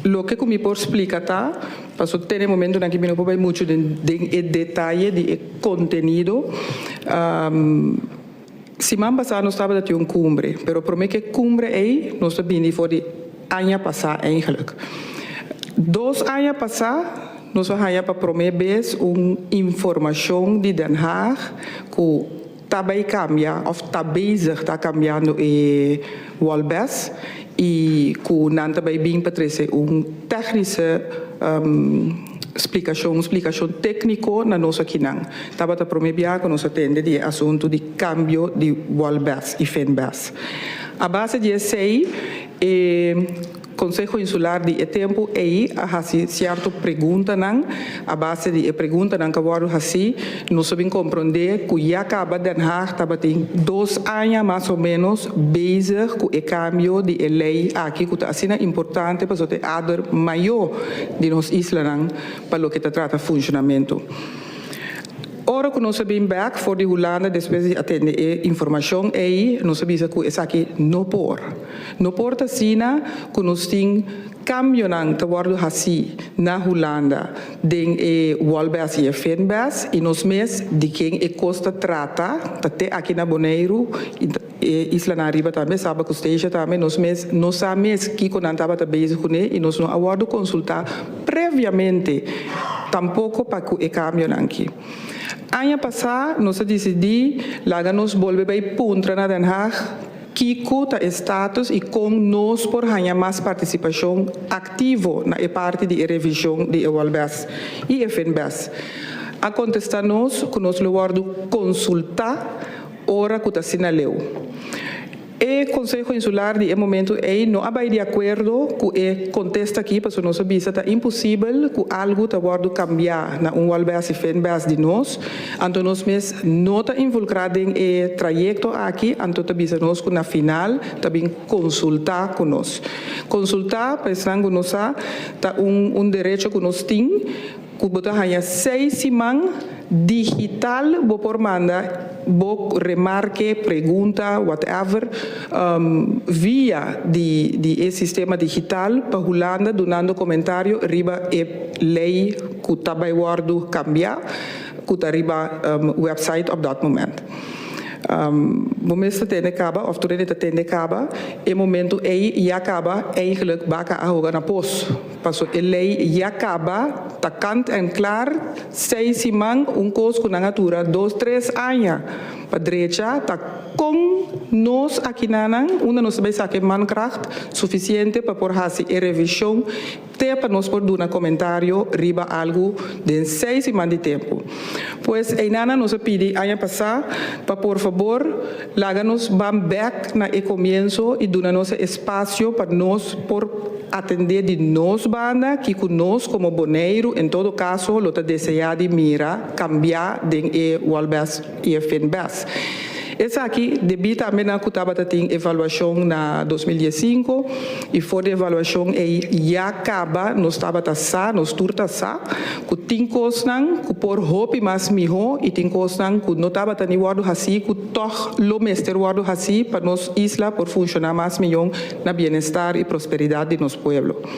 Loke ku mi por splika ta, paso te na e momentonan aki mi no por bai muchu den e detaye di e kontenido. Siman pasá nos tabata tin un kumbre, pero promé ku e kumbre ei nos ta bini for di aña pasá eigenlijk. 2 aña pasá nos a haña pa promé bes un informashon di Den Haag ku ta bai kambia òf ta bezig ta kambiando e Wolbes i ku nan ta bai bin pa trese un téknische splikashon, un splikashon tékniko na nos akinan. Tabata promé bia ku nos a tende di e asuntu di kambio di Wolbes i Finbes. A base di esei e Konseho Insular di e tempu ei a hasi sierto preguntanan. A base di e preguntanan ku a wòrdu hasí, nos a bin komprondé ku ya kaba Den Haag tabatin 2 aña mas o ménos bezig ku e kambio di e lei aki ku ta asina importante pasobra ta e ader mayó di nos islanan pa loke ta trata funshonamentu. Ora ku nos a bin bèk for di Hulanda despues di atende e informashon ei, nos a bisa ku esaki no por. No por ta asina ku nos tin kambionan ta wòrdu hasí na Hulanda den e Wolbes i e Finbes i nos mes di ken e kos ta trata ta te aki na Boneiru i e islanan ariba tambe, Saba ku Statia tambe, nos mes no sa mes kiko nan tabata bezig kuné i nos no a wòrdu konsultá previamente tampoko pa ku e kambionan aki. Aña pasá nos a disidí laga nos bolbe bai puntra na Den Haag kiko ta e status i kon nos por haña mas partisipashon aktivo na e parti di e revishon di e Wolbes i e Finbes. A kontestá nos ku nos lo wòrdu konsultá ora ku ta asina leu. E Konseho Insular di e momentu ei no a bai di akuerdo ku e kontesta aki pasobra nos a bisa ta imposibel ku algu ta wòrdu kambiá na un Wolbes i Finbes di nos, anto nos mes no ta involukrá den e trayekto aki, anto ta bisa nos ku na final ta bin konsultá ku nos. Konsultá, pa esnan ku no sa, ta un derecho ku nos tin ku bo ta haña 6 siman digital bo por manda bo remarke, pregunta, whatever, via di e sistema digital pa Hulanda dunando komentario riba e lei ku ta bai wòrdu kambiá ku ta riba website op dat moment. Bo mester tende kaba òf tur hende ta tende kaba e momento ei ya kaba eigenlijk baka a hoga na pos. Paso e lei ya kaba ta kant en klaar 6 siman, un kos ku nan a dura 2, 3 aña pa drecha, ta kon nos akinanan unda nos ta bai saka e mankracht sufisiente pa por hasi e revishon te pa nos por duna komentario riba algu den 6 siman di tempu. Pues einan nos a pidi aña pasá pa por fabor laga nos ban bèk na e komienso i duna nos espasio pa nos por atendé di nos banda kiko nos komo Boneiru en todo kaso lo ta deseá di mira kambia den e Wolbes i e Finbes. Esaki debí tambe na ku tabata tin evaluashon na 2015 i for di evaluashon ei ya kaba nos tabata sa, nos tur ta sa, ku tin kosnan ku por hopi mas mihó i tin kosnan ku no tabata ni wòrdu hasí ku tòg lo mester wòrdu hasí pa nos isla por funshoná mas mihó na bienestar i prosperidat di nos pueblo.